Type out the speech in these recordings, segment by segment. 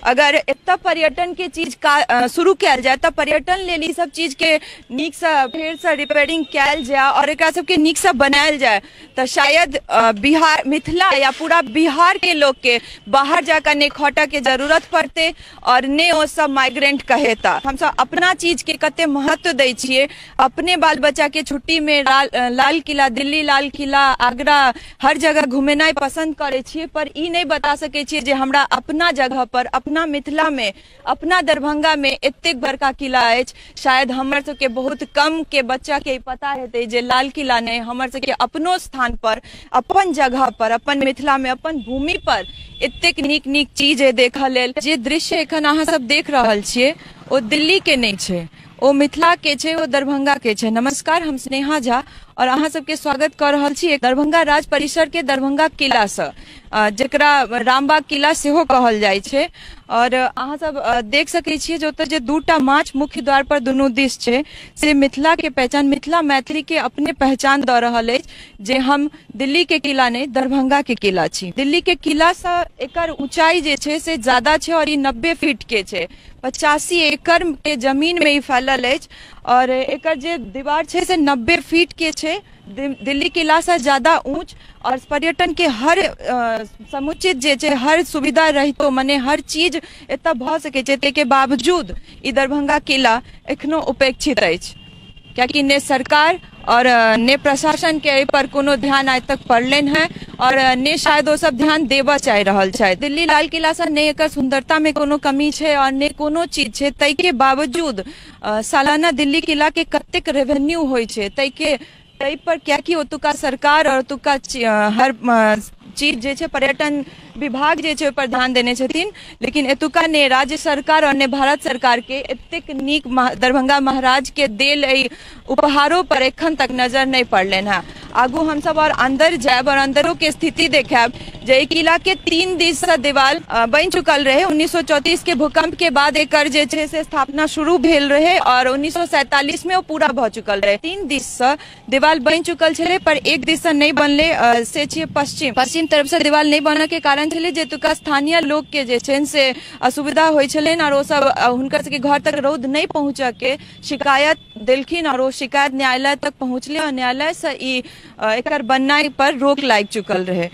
अगर एतऽ पर्यटन के चीज का शुरू कयल जाय तऽ पर्यटन लेल ई सब चीज के नीकसँ फेरसँ रिपेयरिंग कयल जाय और एकरा सबके नीकसँ बनायल जाय तऽ शायद बिहार, मिथिला या पूरा बिहार के लोग के बाहर जाकर ने खटऽ के जरूरत पड़ते और ने ओ सब माइग्रेंट कहेता। हमसब अपना चीज के कते महत्व दै छियै। अपने बाल बच्चा के छुट्टी में लाल किला, दिल्ली लाल किला, आगरा, हर जगह घुमेनाइ पसंद करै छियै, पर ई नहि बता सकै छियै जे हमरा अपना जगह पर, अपना मिथिला में, अपना दरभंगा में एतेक बड़का किला अछि। शायद हमर सबके बहुत कम के बच्चा के पता हेतै जे लाल किला नहि, हमर सबके अपनो स्थान पर, अपन जगह पर, अपन मिथिला में, अपन भूमि पर एतेक नीक नीक चीज है देखऽ लेल। जे दृश्य एखन अहाँ सब देख रहल छियै ओ दिल्ली के नहि छै, ओ मिथिला के छै, ओ दरभंगा के छै। नमस्कार, हम स्नेहा झा और अहाँ सबके स्वागत कर रहल छी दरभंगा राज परिसर के दरभंगा किला से, जकरा रामबाग किला सेहो कहल जाइ छै। और अहाँ सब देख सकै छियै जे ओतऽ जे दूटा माछ मुख्य द्वार पर दुनू दिस छै से मिथिला के पहचान, मिथिला मैथिली के अपने पहचान दऽ रहल अछि जे हम दिल्ली के किला नहि, दरभंगा के किला छी। दिल्ली के किला से एकर ऊंचाई जे छै से ज्यादा छै और ई 90 फीट के छै, 85 एकड़ के जमीन में ई फैलल अछि और एकर जे दीवार छै से 90 फीट के छै, दिल्ली किला से ज्यादा ऊंच। और पर्यटन के हर समुचित जे छै हर सुविधा रहितो, मने हर चीज एतऽ भऽ सकै छै, ताहिके बावजूद ई दरभंगा किला एखनो उपेक्षित अछि, कियाकि ने सरकार और ने प्रशासन के एहि पर कोनो ध्यान आइ तक पड़लनि हैं और ने शायद ओ सब ध्यान देबऽ चाहि रहल छथि। दिल्ली लाल किला से ने एकर सुंदरता में कोनो कमी छै और ने कोनो चीज छै, ताहिके बावजूद सालाना दिल्ली किला के कतेक रेवेन्यू होइ छै ताहि पर, कियाकि ओतुका सरकार और ओतुका हर चीज जे छै पर्यटन विभाग जे छै ओहि पर ध्यान देने छथिन, लेकिन एतुका ने राज्य सरकार और ने भारत सरकार के एतेक नीक दरभंगा महाराज के देल एहि उपहारों पर एखन तक नजर नहीं पड़लनि हैं। आगू हमसब और अंदर जायब और अंदरों के स्थिति देखायब जे एहि किला के 3 दिस से दीवार बनि चुकल रहे। 1934 के भूकंप के बाद एकर जे छै से स्थापना शुरू भेल रहे और 1947 में ओ पूरा भऽ चुकल रहे। 3 दिस से दीवार बनि चुकल छलै पर एक दिस से नहि बनलै, से छियै पश्चिम। पश्चिम तरफ से दीवार नहि बनऽ के कारण छलै जे एतुका स्थानीय लोक के जे छै से असुविधा होइ छलनि और ओ सब हुनकर सबके घर तक रौद नहि पहुँचऽ के शिकायत देलखिन और ओ शिकायत न्यायालय तक पहुँचलै और न्यायालय से ई एकर बननाइ पर रोक लागि चुकल रहे।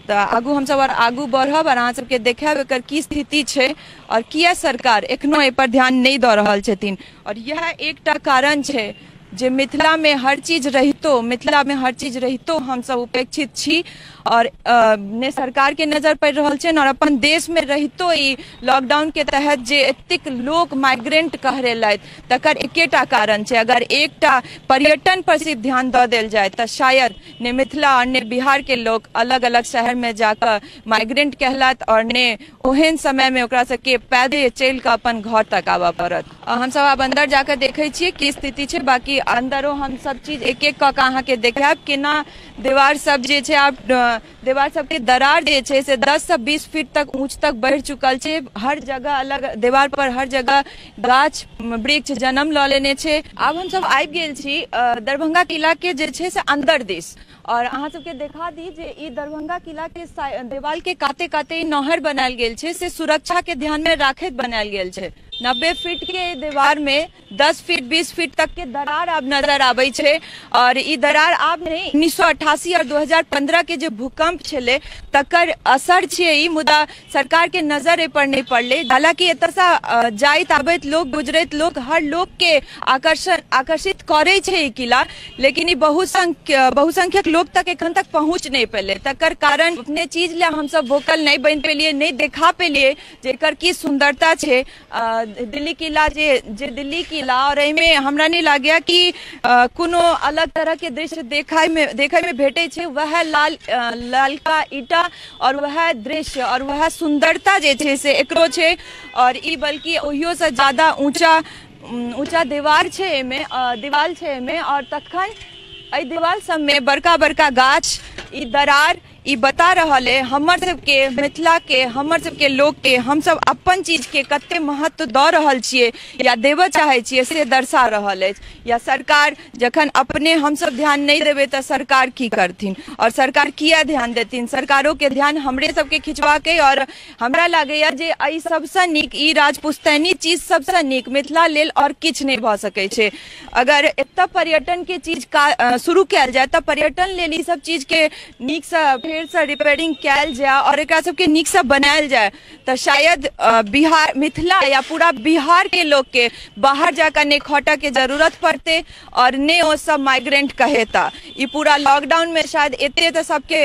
तऽ आगू हमसब और आगू बढ़ब और अहाँ सबके देखायब एकर की स्थिति छै और किया सरकार एखनो एहि पर ध्यान नहि दऽ रहल छथिन। और यह एकटा कारण छै जे मिथिला में हर चीज रहितो, मिथिला में हर चीज रहितो हमसब उपेक्षित छी और ने सरकार के नजर पड़ि रहल छनि और अपन देश में रहितो ई लॉकडाउन के तहत जे एतेक लोक माइग्रेंट कहरेलथि तकर एकेटा कारण छै। अगर एकटा पर्यटन पर सिर्फ ध्यान दऽ देल जाय तऽ शायद ने मिथिला और ने बिहार के लोक अलग अलग शहर में जाकऽ माइग्रेंट कहलत और ने ओहन समय में ओकरा सबके पैदे चलि कऽ अपन घर तक आबऽ पड़त। हमसब आब अंदर जाकऽ देखै छियै की स्थिति छै, बाकी अंदरो हम सब चीज एक एक कऽ के अहाँके देखायब केना दीवार सब जे छै आब दीवार सबके दरार जे छै से 10 से 20 फीट तक ऊंच तक बढ़ि चुकल छै। हर जगह अलग दीवार पर हर जगह गाछ वृक्ष जन्म लऽ लेने छै। आब हमसब आबि गेल छी दरभंगा किला के जे छै से अंदर दिस और अहाँ सबके देखा दी जे ई दरभंगा किला के देवाल के काते काते नहर बनायल गेल छै, से सुरक्षा के ध्यान में राखैत बनायल गेल छै। 90 फीट के दीवार में 10 फीट 20 फीट तक के दरार आब नजर आबै छै और ई दरार आब नहि, 1988 और 2015 के जे भूकंप छलै तकर असर छै ई, मुदा सरकार के नजर एहि पर नहि पड़लै। हालांकि एतऽसँ जाइत आबैत लोक, गुजरैत लोक, हर लोक के आकर्षित करै छै ई किला, लेकिन ई बहुसंख्यक लोक तक एखन तक पहुँच नहि पेलै। तकर कारण अपने चीज लए हमसब वोकल नहि बनि पेलियै, नहि देखा पेलियै जे एकर की सुन्दरता छै। दिल्ली किला जे दिल्ली किला और एहिमे हमरा नहि लागैया कि कोनो अलग तरह के दृश्य देखै में भेटै छै। वएह लालका ईटा और वएह दृश्य और वएह सुन्दरता जे छै से एकरो छै और ई बल्कि ओहियो से ज्यादा ऊंचा दीवार छै एहिमे, दीवार छै एहिमे। और तखन एहि दीवार सबमे बड़का बड़का गाछ, ई दरार, ई बता रहल है हमर सबके मिथिला के, हमर सबके लोग के, हमसब अपन चीज के कते महत्व दऽ रहल छियै या देबऽ चाहै छियै से दर्शा रहल अछि। या सरकार जखन अपने हमसब ध्यान नहि देबै तऽ सरकार की करथिन और सरकार किया ध्यान देथिन? सरकारो के ध्यान हमरे सबके खिंचबाके। और हमरा लागैया जे एहि सबसँ नीक ई राजपुस्तैनी चीज सबसँ नीक मिथिला लेल और किछु नहि भऽ सकै छै। अगर एतऽ पर्यटन के चीज शुरू कयल जाय तऽ पर्यटन लेल ई सब चीज के नीकसँ फेरसँ रिपेयरिंग कयल जाय और एकरा सबके नीकसँ बनायल जाय तऽ शायद बिहार, मिथिला या पूरा बिहार के लोग के बाहर जाकर नहि खटऽ के जरूरत पड़तै और नहि ओ सब माइग्रेंट कहेता। ई पूरा लॉकडाउन में शायद एते तऽ सबके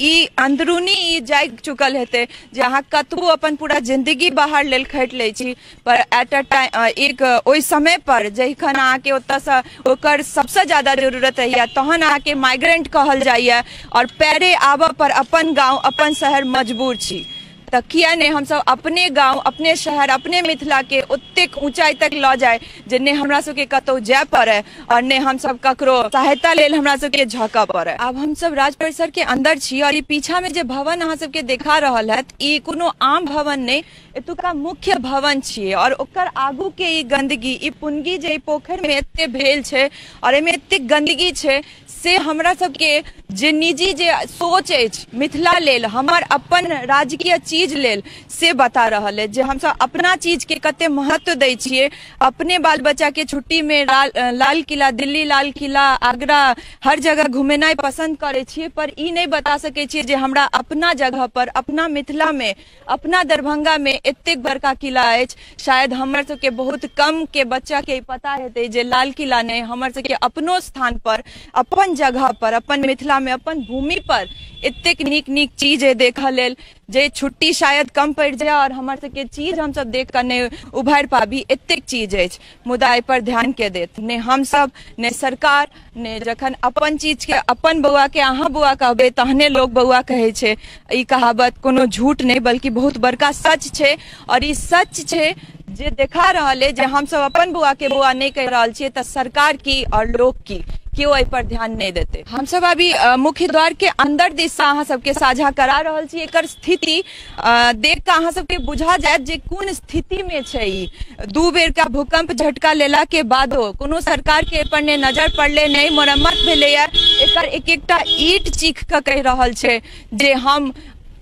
ई अंदरूनी ई जागि चुकल हेतै जे अहाँ कतबो अपन पूरा जिंदगी बाहर लेल खटि लै छी, पर एट अ टाइम एक ओहि समय पर जखन अहाँके ओतऽसँ ओकर सबसँ ज्यादा जरूरत रहैया तहन अहाँके माइग्रेंट कहल जाइया और पैरे आबऽ पर अपन गाँव अपन शहर मजबूर छी। तऽ किया नहि हमसब अपने गाँव, अपने शहर, अपने मिथिला के ओतेक ऊंचाई तक लऽ जाय जे नहि हमरा सबके कतहु जाय पड़े और नहि हमसब ककरो सहायता लेल हमरा सबके झकऽ पड़े। आब हमसब राज परिसर के अंदर छी और ई पीछा में जे भवन अहाँ सबके देखा रहल है ई कोनो आम भवन नहि, एतुका मुख्य भवन छियै। और ओकर आगू के ई गंदगी, ई पुनगी जे ई पोखरि में एते भेल छै और एहिमे एते गंदगी छै से हमरा सबके जे निजी जे सोच अछि मिथिला लेल, हमर अपन राजकीय चीज लेल, से बता रहल अछि जे हमसब अपना चीज के कते महत्व दै छियै। अपने बाल बच्चा के छुट्टी में लाल किला, दिल्ली लाल किला, आगरा, हर जगह घुमेनाइ पसंद करै छियै, पर ई नहि बता सकै छियै जे हमरा अपना जगह पर, अपना मिथिला में, अपना दरभंगा में एतेक बड़का किला अछि। शायद हमर सबके बहुत कम के बच्चा के पता हेतै जे लाल किला नहि, हमर सबके अपनो स्थान पर, अपन जगह पर, अपन मिथिला में, अपन भूमि पर एतेक नीक नीक चीज है देखऽ लेल जे छुट्टी शायद कम पड़ि जाय और हमर सबके चीज हमसब देख कऽ नहि उभारि पाबी, एतेक चीज अछि। मुदा एहि पर ध्यान के देत? नहि हमसब, नहि सरकार, नहि जखन अपन चीज के अपन बौआ के अहाँ बौआ कहबै तहने लोग बौआ कहै छै। ई कहावत कोनो झूठ नहि बल्कि बहुत बड़का सच छै और ई सच छै जे देखा रहल है जे हमसब अपन बौआ के बौआ नहि कहि रहल छियै तऽ सरकार की और लोग की, केओ एहि पर ध्यान नहि देते। हमसब अभी मुख्य द्वार के अंदर दिस से अहाँ सबके साझा करा रहल छी। एकर स्थिति देख कऽ अहाँ सबके बुझा जायत जे कोन स्थिति में छै ई। 2 बेर का भूकंप झटका लेला के बादो कोनो सरकार के एहि पर नहि नजर पड़ले, नहि मरम्मत भेलैया। एकर एक एकटा ईट चीख कऽ कहि रहल छै जे हम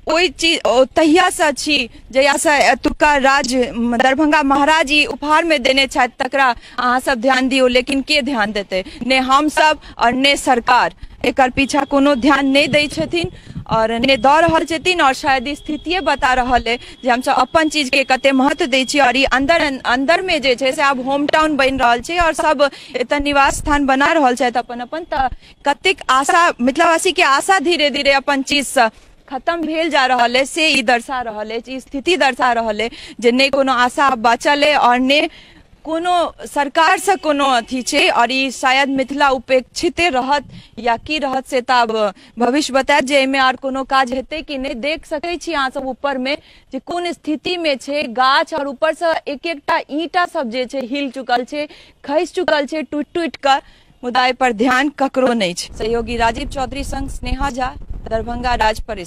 ओहि चीज तहियासँ छी जहियासँ एतुका राज दरभंगा महाराज ई उपहार में देने छथि, तकरा अहाँ सब ध्यान दियौ। लेकिन के ध्यान देतै? ने हमसब और ने सरकार एकर पीछा कोनो ध्यान नहि दै छथिन और ने दऽ रहल छथिन। और शायद स्थितिये बता रहल है जे हमसब अपन चीज के कते महत्व दै छी। और ई अंदर अंदर में जे छै से आब होम टाउन बनि रहल छै और सब एतऽ निवास स्थान बना रहल छथि अपन अपन। तऽ कतेक आशा मिथिलावासी के आशा धीरे धीरे अपन चीज सँ खत्म भेल जा रहल है से ई दर्शा रहल अछि, ई स्थिति दर्शा रहल है जे नहि कोनो आशा बचल है और ने कोनो सरकार से कोनो अथी छै। और ई शायद मिथिला उपेक्षिते रहत या की रहत से तऽ आब भविष्य बतायत जे एहिमे आर कोनो काज हेतै कि नहि। देख सकै छी अहाँ सब ऊपर में जे कोन स्थिति में छै गाछ, और ऊपर से एक एकटा ईंटा सब जे छै हिल चुकल छै, खसि चुकल छै टूटि टूटि कऽ, मुदा एहि पर ध्यान ककरो नहि छै। सहयोगी राजीव चौधरी संग स्नेहा झा, दरभंगा राज परिसर।